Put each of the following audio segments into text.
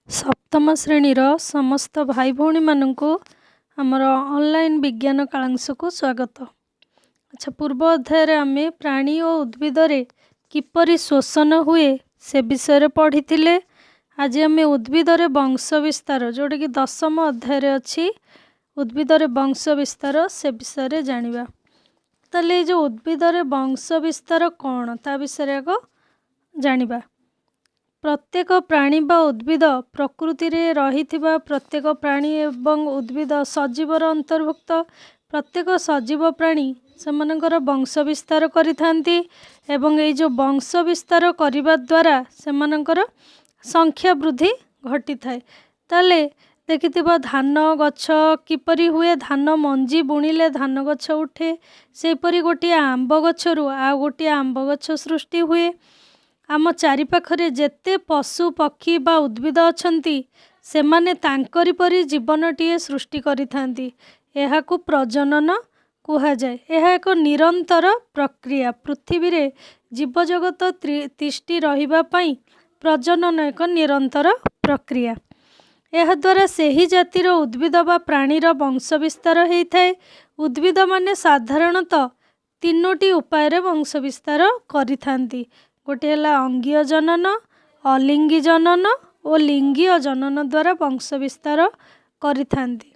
ସପ୍ତମ ଶ୍ରେଣୀର ସମସ୍ତ ଭାଇ ଭଉଣୀମାନଙ୍କୁ ଆମର ଅନଲାଇନ୍ ବିଜ୍ଞାନ କାଳାଂଶକୁ ସ୍ୱାଗତ। ଆଚ୍ଛା, ପୂର୍ବ ଅଧ୍ୟାୟରେ ଆମେ ପ୍ରାଣୀ ଓ ଉଦ୍ଭିଦରେ କିପରି ଶ୍ଵସନ ହୁଏ ସେ ବିଷୟରେ ପଢ଼ିଥିଲେ। ଆଜି ଆମେ ଉଦ୍ଭିଦରେ ବଂଶ ବିସ୍ତାର, ଯେଉଁଟାକି ଦଶମ ଅଧ୍ୟାୟରେ ଅଛି, ଉଦ୍ଭିଦରେ ବଂଶ ବିସ୍ତାର ସେ ବିଷୟରେ ଜାଣିବା। ତାହେଲେ ଏଇ ଯେଉଁ ଉଦ୍ଭିଦରେ ବଂଶ ବିସ୍ତାର କ'ଣ ତା ବିଷୟରେ ଆଗ ଜାଣିବା। ପ୍ରତ୍ୟେକ ପ୍ରାଣୀ ବା ଉଦ୍ଭିଦ, ପ୍ରକୃତିରେ ରହିଥିବା ପ୍ରତ୍ୟେକ ପ୍ରାଣୀ ଏବଂ ଉଦ୍ଭିଦ ସଜୀବର ଅନ୍ତର୍ଭୁକ୍ତ। ପ୍ରତ୍ୟେକ ସଜୀବ ପ୍ରାଣୀ ସେମାନଙ୍କର ବଂଶ ବିସ୍ତାର କରିଥାନ୍ତି ଏବଂ ଏଇ ଯେଉଁ ବଂଶ ବିସ୍ତାର କରିବା ଦ୍ୱାରା ସେମାନଙ୍କର ସଂଖ୍ୟା ବୃଦ୍ଧି ଘଟିଥାଏ। ତାହେଲେ ଦେଖିଥିବ ଧାନ ଗଛ କିପରି ହୁଏ, ଧାନ ମଞ୍ଜି ବୁଣିଲେ ଧାନ ଗଛ ଉଠେ। ସେହିପରି ଗୋଟିଏ ଆମ୍ବ ଗଛରୁ ଆଉ ଗୋଟିଏ ଆମ୍ବ ଗଛ ସୃଷ୍ଟି ହୁଏ। ଆମ ଚାରିପାଖରେ ଯେତେ ପଶୁ ପକ୍ଷୀ ବା ଉଦ୍ଭିଦ ଅଛନ୍ତି, ସେମାନେ ତାଙ୍କରି ପରି ଜୀବନଟିଏ ସୃଷ୍ଟି କରିଥାନ୍ତି। ଏହାକୁ ପ୍ରଜନନ କୁହାଯାଏ। ଏହା ଏକ ନିରନ୍ତର ପ୍ରକ୍ରିୟା। ପୃଥିବୀରେ ଜୀବଜଗତ ତିଷ୍ଠି ରହିବା ପାଇଁ ପ୍ରଜନନ ଏକ ନିରନ୍ତର ପ୍ରକ୍ରିୟା। ଏହାଦ୍ୱାରା ସେହି ଜାତିର ଉଦ୍ଭିଦ ବା ପ୍ରାଣୀର ବଂଶ ବିସ୍ତାର ହେଇଥାଏ। ଉଦ୍ଭିଦମାନେ ସାଧାରଣତଃ ତିନୋଟି ଉପାୟରେ ବଂଶ ବିସ୍ତାର କରିଥାନ୍ତି। ଗୋଟିଏ ହେଲା ଅଙ୍ଗୀୟ ଜନନ, ଅଲିଙ୍ଗୀ ଜନନ ଓ ଲିଙ୍ଗୀୟ ଜନନ ଦ୍ୱାରା ବଂଶ ବିସ୍ତାର କରିଥାନ୍ତି।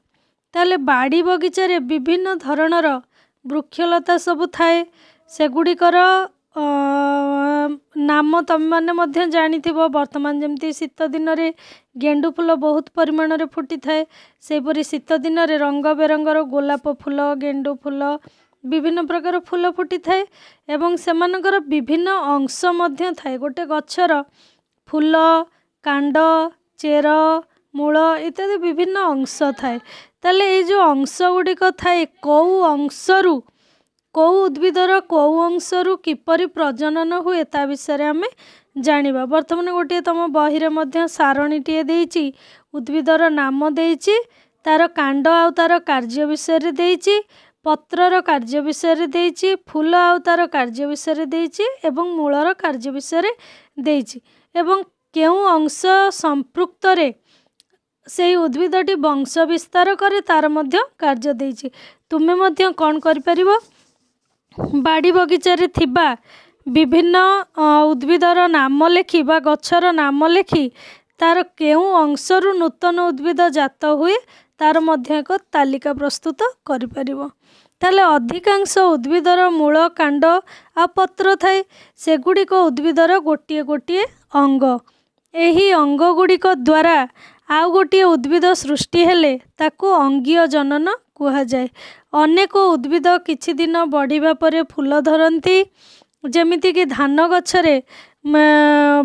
ତାହେଲେ ବାଡ଼ି ବଗିଚାରେ ବିଭିନ୍ନ ଧରଣର ବୃକ୍ଷଲତା ସବୁ ଥାଏ। ସେଗୁଡ଼ିକର ନାମ ତୁମେମାନେ ମଧ୍ୟ ଜାଣିଥିବ। ବର୍ତ୍ତମାନ ଯେମିତି ଶୀତ ଦିନରେ ଗେଣ୍ଡୁ ଫୁଲ ବହୁତ ପରିମାଣରେ ଫୁଟିଥାଏ, ସେହିପରି ଶୀତ ଦିନରେ ରଙ୍ଗ ବେରଙ୍ଗର ଗୋଲାପ ଫୁଲ, ଗେଣ୍ଡୁ ଫୁଲ, ବିଭିନ୍ନ ପ୍ରକାର ଫୁଲ ଫୁଟିଥାଏ ଏବଂ ସେମାନଙ୍କର ବିଭିନ୍ନ ଅଂଶ ମଧ୍ୟ ଥାଏ। ଗୋଟେ ଗଛର ଫୁଲ, କାଣ୍ଡ, ଚେର, ମୂଳ ଇତ୍ୟାଦି ବିଭିନ୍ନ ଅଂଶ ଥାଏ। ତାହେଲେ ଏଇ ଯେଉଁ ଅଂଶ ଗୁଡ଼ିକ ଥାଏ, କେଉଁ ଅଂଶରୁ, କେଉଁ ଉଦ୍ଭିଦର କେଉଁ ଅଂଶରୁ କିପରି ପ୍ରଜନନ ହୁଏ ତା ବିଷୟରେ ଆମେ ଜାଣିବା। ବର୍ତ୍ତମାନ ଗୋଟିଏ ତୁମ ବହିରେ ମଧ୍ୟ ସାରଣୀଟିଏ ଦେଇଛି, ଉଦ୍ଭିଦର ନାମ ଦେଇଛି, ତାର କାଣ୍ଡ ଆଉ ତାର କାର୍ଯ୍ୟ ବିଷୟରେ ଦେଇଛି, ପତ୍ରର କାର୍ଯ୍ୟ ବିଷୟରେ ଦେଇଛି, ଫୁଲ ଆଉ ତାର କାର୍ଯ୍ୟ ବିଷୟରେ ଦେଇଛି ଏବଂ ମୂଳର କାର୍ଯ୍ୟ ବିଷୟରେ ଦେଇଛି ଏବଂ କେଉଁ ଅଂଶ ସମ୍ପୃକ୍ତରେ ସେଇ ଉଦ୍ଭିଦଟି ବଂଶ ବିସ୍ତାର କରେ ତାର ମଧ୍ୟ କାର୍ଯ୍ୟ ଦେଇଛି। ତୁମେ ମଧ୍ୟ କ'ଣ କରିପାରିବ? ବାଡ଼ି ବଗିଚାରେ ଥିବା ବିଭିନ୍ନ ଉଦ୍ଭିଦର ନାମ ଲେଖି ବା ଗଛର ନାମ ଲେଖି ତାର କେଉଁ ଅଂଶରୁ ନୂତନ ଉଦ୍ଭିଦ ଜାତ ହୁଏ ତାର ମଧ୍ୟ ଏକ ତାଲିକା ପ୍ରସ୍ତୁତ କରିପାରିବ। ତାହେଲେ ଅଧିକାଂଶ ଉଦ୍ଭିଦର ମୂଳ, କାଣ୍ଡ ଆଉ ପତ୍ର ଥାଏ। ସେଗୁଡ଼ିକ ଉଦ୍ଭିଦର ଗୋଟିଏ ଗୋଟିଏ ଅଙ୍ଗ। ଏହି ଅଙ୍ଗ ଗୁଡ଼ିକ ଦ୍ୱାରା ଆଉ ଗୋଟିଏ ଉଦ୍ଭିଦ ସୃଷ୍ଟି ହେଲେ ତାକୁ ଅଙ୍ଗୀୟ ଜନନ କୁହାଯାଏ। ଅନେକ ଉଦ୍ଭିଦ କିଛି ଦିନ ବଢ଼ିବା ପରେ ଫୁଲ ଧରନ୍ତି। ଯେମିତିକି ଧାନ ଗଛରେ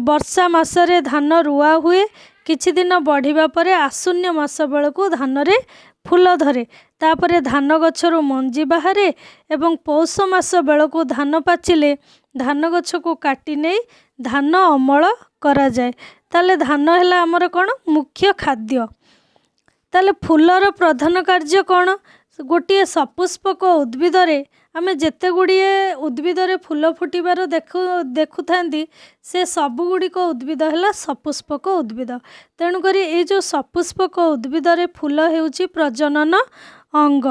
ବର୍ଷା ମାସରେ ଧାନ ରୁଆ ହୁଏ, କିଛି ଦିନ ବଢ଼ିବା ପରେ ଆଶ୍ୱିନ ମାସ ବେଳକୁ ଧାନରେ ଫୁଲ ଧରେ। ତାପରେ ଧାନ ଗଛରୁ ମଞ୍ଜି ବାହାରେ ଏବଂ ପୌଷ ମାସ ବେଳକୁ ଧାନ ପାଚିଲେ ଧାନ ଗଛକୁ କାଟି ନେଇ ଧାନ ଅମଳ କରାଯାଏ। ତାହେଲେ ଧାନ ହେଲା ଆମର କ'ଣ? ମୁଖ୍ୟ ଖାଦ୍ୟ। ତାହେଲେ ଫୁଲର ପ୍ରଧାନ କାର୍ଯ୍ୟ କ'ଣ? ଗୋଟିଏ ସପୁଷ୍ପକ ଉଦ୍ଭିଦରେ ଆମେ ଯେତେ ଗୁଡ଼ିଏ ଉଦ୍ଭିଦରେ ଫୁଲ ଫୁଟିବାର ଦେଖୁଥାନ୍ତି, ସେ ସବୁଗୁଡ଼ିକ ଉଦ୍ଭିଦ ହେଲା ସପୁଷ୍ପକ ଉଦ୍ଭିଦ। ତେଣୁକରି ଏଇ ଯେଉଁ ସପୁଷ୍ପକ ଉଦ୍ଭିଦରେ ଫୁଲ ହେଉଛି ପ୍ରଜନନ ଅଙ୍ଗ।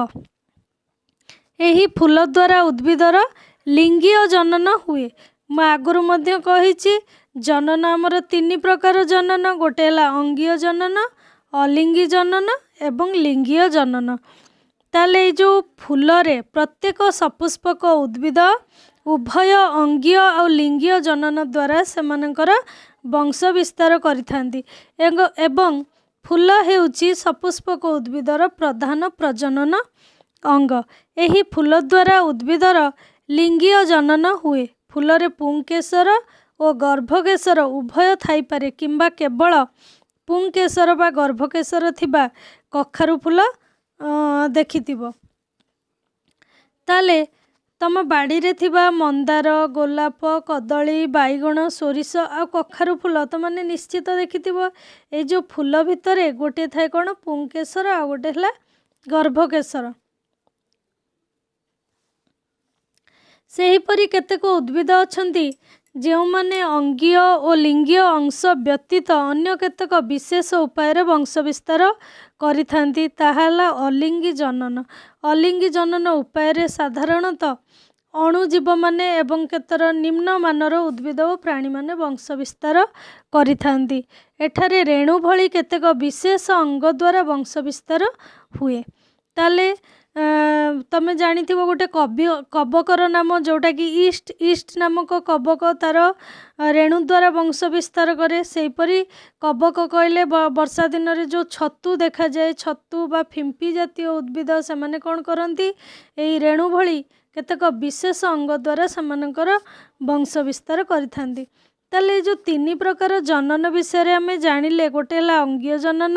ଏହି ଫୁଲ ଦ୍ୱାରା ଉଦ୍ଭିଦର ଲିଙ୍ଗୀୟ ଜନନ ହୁଏ। ମୁଁ ଆଗରୁ ମଧ୍ୟ କହିଛି, ଜନନ ଆମର ତିନି ପ୍ରକାର ଜନନ। ଗୋଟେ ହେଲା ଅଙ୍ଗୀୟ ଜନନ, ଅଲିଙ୍ଗୀ ଜନନ ଏବଂ ଲିଙ୍ଗୀୟ ଜନନ। ତାହେଲେ ଏଇ ଯେଉଁ ଫୁଲରେ ପ୍ରତ୍ୟେକ ସପୁଷ୍ପକ ଉଦ୍ଭିଦ ଉଭୟ ଅଙ୍ଗୀୟ ଆଉ ଲିଙ୍ଗୀୟ ଜନନ ଦ୍ୱାରା ସେମାନଙ୍କର ବଂଶ ବିସ୍ତାର କରିଥାନ୍ତି ଏବଂ ଫୁଲ ହେଉଛି ସପୁଷ୍ପକ ଉଦ୍ଭିଦର ପ୍ରଧାନ ପ୍ରଜନନ ଅଙ୍ଗ। ଏହି ଫୁଲ ଦ୍ୱାରା ଉଦ୍ଭିଦର ଲିଙ୍ଗୀୟ ଜନନ ହୁଏ। ଫୁଲରେ ପୁଂକେସର ଓ ଗର୍ଭକେସର ଉଭୟ ଥାଇପାରେ କିମ୍ବା କେବଳ ପୁଂକେସର ବା ଗର୍ଭକେସର ଥିବା କଖାରୁ ଫୁଲ ଦେଖିଥିବ। ତାହେଲେ ତମ ବାଡ଼ିରେ ଥିବା ମନ୍ଦାର, ଗୋଲାପ, କଦଳୀ, ବାଇଗଣ, ସୋରିଷ ଆଉ କଖାରୁ ଫୁଲ ତୁମେମାନେ ନିଶ୍ଚିତ ଦେଖିଥିବ। ଏଇ ଯେଉଁ ଫୁଲ ଭିତରେ ଗୋଟିଏ ଥାଏ କ'ଣ? ପୁଂକେସର, ଆଉ ଗୋଟେ ହେଲା ଗର୍ଭକେସର। ସେହିପରି କେତେକ ଉଦ୍ଭିଦ ଅଛନ୍ତି ଯେଉଁମାନେ ଅଙ୍ଗୀୟ ଓ ଲିଙ୍ଗୀୟ ଅଂଶ ବ୍ୟତୀତ ଅନ୍ୟ କେତେକ ବିଶେଷ ଉପାୟରେ ବଂଶ ବିସ୍ତାର କରିଥାନ୍ତି, ତାହା ହେଲା ଅଲିଙ୍ଗୀ ଜନନ। ଅଲିଙ୍ଗୀ ଜନନ ଉପାୟରେ ସାଧାରଣତଃ ଅଣୁଜୀବମାନେ ଏବଂ କେତେକ ନିମ୍ନମାନର ଉଦ୍ଭିଦ ଓ ପ୍ରାଣୀମାନେ ବଂଶ ବିସ୍ତାର କରିଥାନ୍ତି। ଏଠାରେ ରେଣୁ ଭଳି କେତେକ ବିଶେଷ ଅଙ୍ଗ ଦ୍ୱାରା ବଂଶ ବିସ୍ତାର ହୁଏ। ତାହେଲେ ତମେ ଜାଣିଥିବ ଗୋଟେ କବି କବକର ନାମ, ଯେଉଁଟାକି ଇଷ୍ଟ, ଇଷ୍ଟ ନାମକ କବକ ତା'ର ରେଣୁ ଦ୍ୱାରା ବଂଶ ବିସ୍ତାର କରେ। ସେହିପରି କବକ କହିଲେ ବର୍ଷା ଦିନରେ ଯେଉଁ ଛତୁ ଦେଖାଯାଏ, ଛତୁ ବା ଫିମ୍ପି ଜାତୀୟ ଉଦ୍ଭିଦ, ସେମାନେ କ'ଣ କରନ୍ତି? ଏଇ ରେଣୁ ଭଳି କେତେକ ବିଶେଷ ଅଙ୍ଗ ଦ୍ୱାରା ସେମାନଙ୍କର ବଂଶ ବିସ୍ତାର କରିଥାନ୍ତି। ତାହେଲେ ଏଇ ଯେଉଁ ତିନି ପ୍ରକାର ଜନନ ବିଷୟରେ ଆମେ ଜାଣିଲେ, ଗୋଟେ ହେଲା ଅଙ୍ଗୀୟ ଜନନ,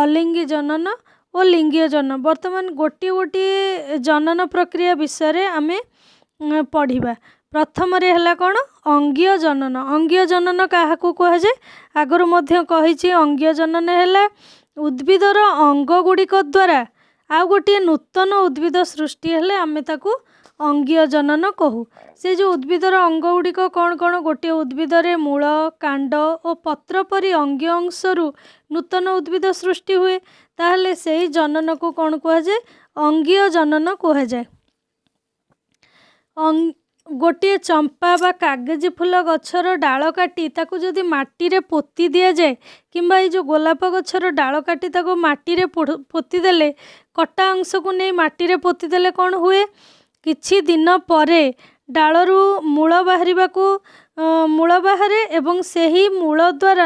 ଅଲିଙ୍ଗୀ ଜନନ ଓ ଲିଙ୍ଗୀୟ ଜନନ। ବର୍ତ୍ତମାନ ଗୋଟିଏ ଗୋଟିଏ ଜନନ ପ୍ରକ୍ରିୟା ବିଷୟରେ ଆମେ ପଢ଼ିବା। ପ୍ରଥମରେ ହେଲା କ'ଣ? ଅଙ୍ଗୀୟ ଜନନ। ଅଙ୍ଗୀୟ ଜନନ କାହାକୁ କୁହାଯାଏ? ଆଗରୁ ମଧ୍ୟ କହିଛି। ଅଙ୍ଗୀୟ ଜନନ ହେଲା ଉଦ୍ଭିଦର ଅଙ୍ଗ ଗୁଡ଼ିକ ଦ୍ୱାରା ଆଉ ଗୋଟିଏ ନୂତନ ଉଦ୍ଭିଦ ସୃଷ୍ଟି ହେଲେ ଆମେ ତାକୁ ଅଙ୍ଗୀୟ ଜନନ କହୁ। ସେ ଯେଉଁ ଉଦ୍ଭିଦର ଅଙ୍ଗ ଗୁଡ଼ିକ କ'ଣ କ'ଣ? ଗୋଟିଏ ଉଦ୍ଭିଦରେ ମୂଳ, କାଣ୍ଡ ଓ ପତ୍ର ପରି ଅଙ୍ଗୀୟ ଅଂଶରୁ ନୂତନ ଉଦ୍ଭିଦ ସୃଷ୍ଟି ହୁଏ, ତାହେଲେ ସେଇ ଜନନକୁ କ'ଣ କୁହାଯାଏ? ଅଙ୍ଗୀୟ ଜନନ କୁହାଯାଏ। ଗୋଟିଏ ଚମ୍ପା ବା କାଗଜି ଫୁଲ ଗଛର ଡାଳ କାଟି ତାକୁ ଯଦି ମାଟିରେ ପୋତି ଦିଆଯାଏ, କିମ୍ବା ଏଇ ଯେଉଁ ଗୋଲାପ ଗଛର ଡାଳ କାଟି ତାକୁ ମାଟିରେ ପୋତିଦେଲେ, କଟା ଅଂଶକୁ ନେଇ ମାଟିରେ ପୋତିଦେଲେ କ'ଣ ହୁଏ? କିଛି ଦିନ ପରେ ଡାଳରୁ ମୂଳ ବାହାରିବାକୁ ମୂଳ ବାହାରେ ଏବଂ ସେହି ମୂଳ ଦ୍ୱାରା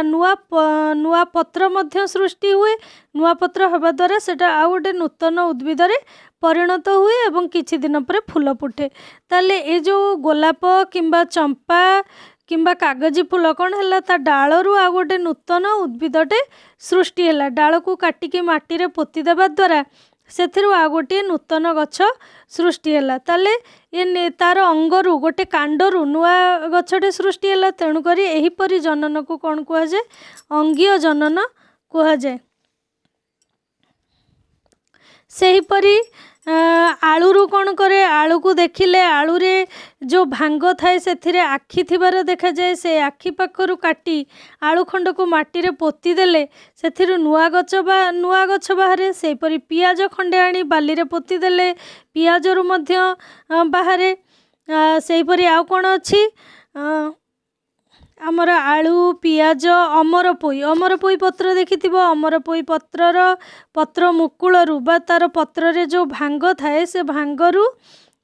ନୂଆ ପତ୍ର ମଧ୍ୟ ସୃଷ୍ଟି ହୁଏ। ନୂଆ ପତ୍ର ହେବା ଦ୍ୱାରା ସେଇଟା ଆଉ ଗୋଟେ ନୂତନ ଉଦ୍ଭିଦରେ ପରିଣତ ହୁଏ ଏବଂ କିଛି ଦିନ ପରେ ଫୁଲ ଫୁଟେ। ତାହେଲେ ଏ ଯେଉଁ ଗୋଲାପ କିମ୍ବା ଚମ୍ପା କିମ୍ବା କାଗଜି ଫୁଲ କ'ଣ ହେଲା? ତା ଡାଳରୁ ଆଉ ଗୋଟେ ନୂତନ ଉଦ୍ଭିଦଟେ ସୃଷ୍ଟି ହେଲା। ଡାଳକୁ କାଟିକି ମାଟିରେ ପୋତି ଦେବା ଦ୍ୱାରା ସେଥିରୁ ଆଉ ଗୋଟିଏ ନୂତନ ଗଛ ସୃଷ୍ଟି ହେଲା। ତାହେଲେ ଏ ତା'ର ଅଙ୍ଗରୁ, ଗୋଟେ କାଣ୍ଡରୁ ନୂଆ ଗଛଟେ ସୃଷ୍ଟି ହେଲା। ତେଣୁକରି ଏହିପରି ଜନନକୁ କ'ଣ କୁହାଯାଏ? ଅଙ୍ଗୀୟ ଜନନ କୁହାଯାଏ। ସେହିପରି ଆଳୁରୁ କ'ଣ କରେ? ଆଳୁକୁ ଦେଖିଲେ ଆଳୁରେ ଯେଉଁ ଭାଙ୍ଗ ଥାଏ ସେଥିରେ ଆଖି ଥିବାର ଦେଖାଯାଏ। ସେ ଆଖି ପାଖରୁ କାଟି ଆଳୁ ଖଣ୍ଡକୁ ମାଟିରେ ପୋତି ଦେଲେ ସେଥିରୁ ନୂଆ ଗଛ ବା ନୂଆ ଗଛ ବାହାରେ। ସେହିପରି ପିଆଜ ଖଣ୍ଡେ ଆଣି ବାଲିରେ ପୋତି ଦେଲେ ପିଆଜରୁ ମଧ୍ୟ ବାହାରେ। ସେହିପରି ଆଉ କ'ଣ ଅଛି ଆମର? ଆଳୁ, ପିଆଜ, ଅମରପୋଇ। ଅମରପୋଇ ପତ୍ର ଦେଖିଥିବ। ଅମରପୋଇ ପତ୍ରର ପତ୍ର ମୁକୁଳରୁ ବା ତା'ର ପତ୍ରରେ ଯେଉଁ ଭାଙ୍ଗ ଥାଏ, ସେ ଭାଙ୍ଗରୁ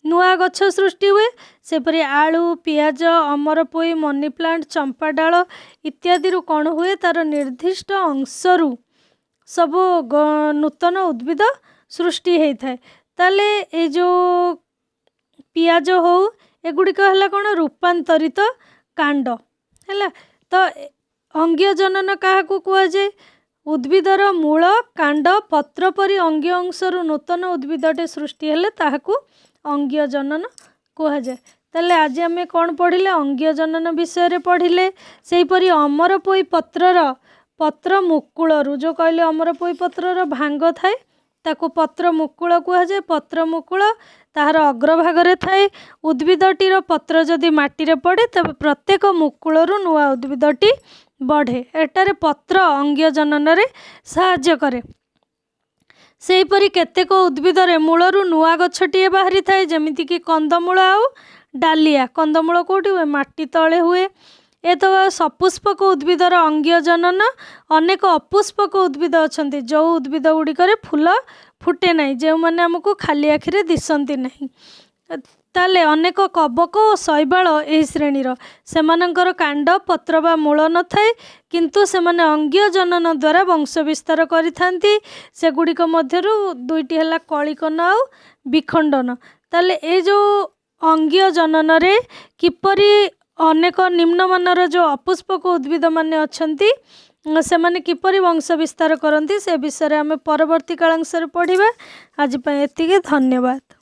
ନୂଆ ଗଛ ସୃଷ୍ଟି ହୁଏ। ସେପରି ଆଳୁ, ପିଆଜ, ଅମରପୋଇ, ମନି ପ୍ଲାଣ୍ଟ, ଚମ୍ପା ଡାଳ ଇତ୍ୟାଦିରୁ କ'ଣ ହୁଏ? ତା'ର ନିର୍ଦ୍ଦିଷ୍ଟ ଅଂଶରୁ ସବୁ ନୂତନ ଉଦ୍ଭିଦ ସୃଷ୍ଟି ହେଇଥାଏ। ତାହେଲେ ଏଇ ଯେଉଁ ପିଆଜ ହଉ, ଏଗୁଡ଼ିକ ହେଲା କ'ଣ? ରୂପାନ୍ତରିତ କାଣ୍ଡ ହେଲା। ତ ଅଙ୍ଗୀୟ ଜନନ କାହାକୁ କୁହାଯାଏ? ଉଦ୍ଭିଦର ମୂଳ, କାଣ୍ଡ, ପତ୍ର ପରି ଅଙ୍ଗୀୟ ଅଂଶରୁ ନୂତନ ଉଦ୍ଭିଦଟେ ସୃଷ୍ଟି ହେଲେ ତାହାକୁ ଅଙ୍ଗୀୟ ଜନନ କୁହାଯାଏ। ତାହେଲେ ଆଜି ଆମେ କ'ଣ ପଢ଼ିଲେ? ଅଙ୍ଗୀୟ ଜନନ ବିଷୟରେ ପଢ଼ିଲେ। ସେହିପରି ଅମରପୋଇ ପତ୍ରର ପତ୍ର ମୁକୁଳରୁ, ଯେଉଁ କହିଲେ ଅମରପୋଇ ପତ୍ରର ଭାଙ୍ଗ ଥାଏ, ତାକୁ ପତ୍ର ମୁକୁଳ କୁହାଯାଏ। ପତ୍ର ମୁକୁଳ ତାହାର ଅଗ୍ରଭାଗରେ ଥାଏ। ଉଦ୍ଭିଦଟିର ପତ୍ର ଯଦି ମାଟିରେ ପଡ଼େ, ତେବେ ପ୍ରତ୍ୟେକ ମୁକୁଳରୁ ନୂଆ ଉଦ୍ଭିଦଟି ବଢ଼େ। ଏଠାରେ ପତ୍ର ଅଙ୍ଗୀୟ ଜନନରେ ସାହାଯ୍ୟ କରେ। ସେହିପରି କେତେକ ଉଦ୍ଭିଦରେ ମୂଳରୁ ନୂଆ ଗଛଟିଏ ବାହାରିଥାଏ, ଯେମିତିକି କନ୍ଦମୂଳ ଆଉ ଡାଲିଆ। କନ୍ଦମୂଳ କେଉଁଠି ହୁଏ? ମାଟି ତଳେ ହୁଏ। ଏ ତ ସପୁଷ୍ପକ ଉଦ୍ଭିଦର ଅଙ୍ଗୀୟ ଜନନ। ଅନେକ ଅପୁଷ୍ପକ ଉଦ୍ଭିଦ ଅଛନ୍ତି, ଯେଉଁ ଉଦ୍ଭିଦ ଗୁଡ଼ିକରେ ଫୁଲ ଫୁଟେ ନାହିଁ, ଯେଉଁମାନେ ଆମକୁ ଖାଲି ଆଖିରେ ଦିଶନ୍ତି ନାହିଁ। ତାହେଲେ ଅନେକ କବକ ଓ ଶୈବାଳ ଏହି ଶ୍ରେଣୀର। ସେମାନଙ୍କର କାଣ୍ଡ, ପତ୍ର ବା ମୂଳ ନଥାଏ, କିନ୍ତୁ ସେମାନେ ଅଙ୍ଗୀୟ ଜନନ ଦ୍ୱାରା ବଂଶ ବିସ୍ତାର କରିଥାନ୍ତି। ସେଗୁଡ଼ିକ ମଧ୍ୟରୁ ଦୁଇଟି ହେଲା କଳିକନ ଆଉ ବିଖଣ୍ଡନ। ତାହେଲେ ଏ ଯେଉଁ ଅଙ୍ଗୀୟ ଜନନରେ କିପରି ଅନେକ ନିମ୍ନମାନର ଯେଉଁ ଅପୁଷ୍ପକ ଉଦ୍ଭିଦମାନେ ଅଛନ୍ତି, ସେମାନେ କିପରି ବଂଶ ବିସ୍ତାର କରନ୍ତି, ସେ ବିଷୟରେ ଆମେ ପରବର୍ତ୍ତୀ କାଳାଂଶରେ ପଢ଼ିବା। ଆଜି ପାଇଁ ଏତିକି, ଧନ୍ୟବାଦ।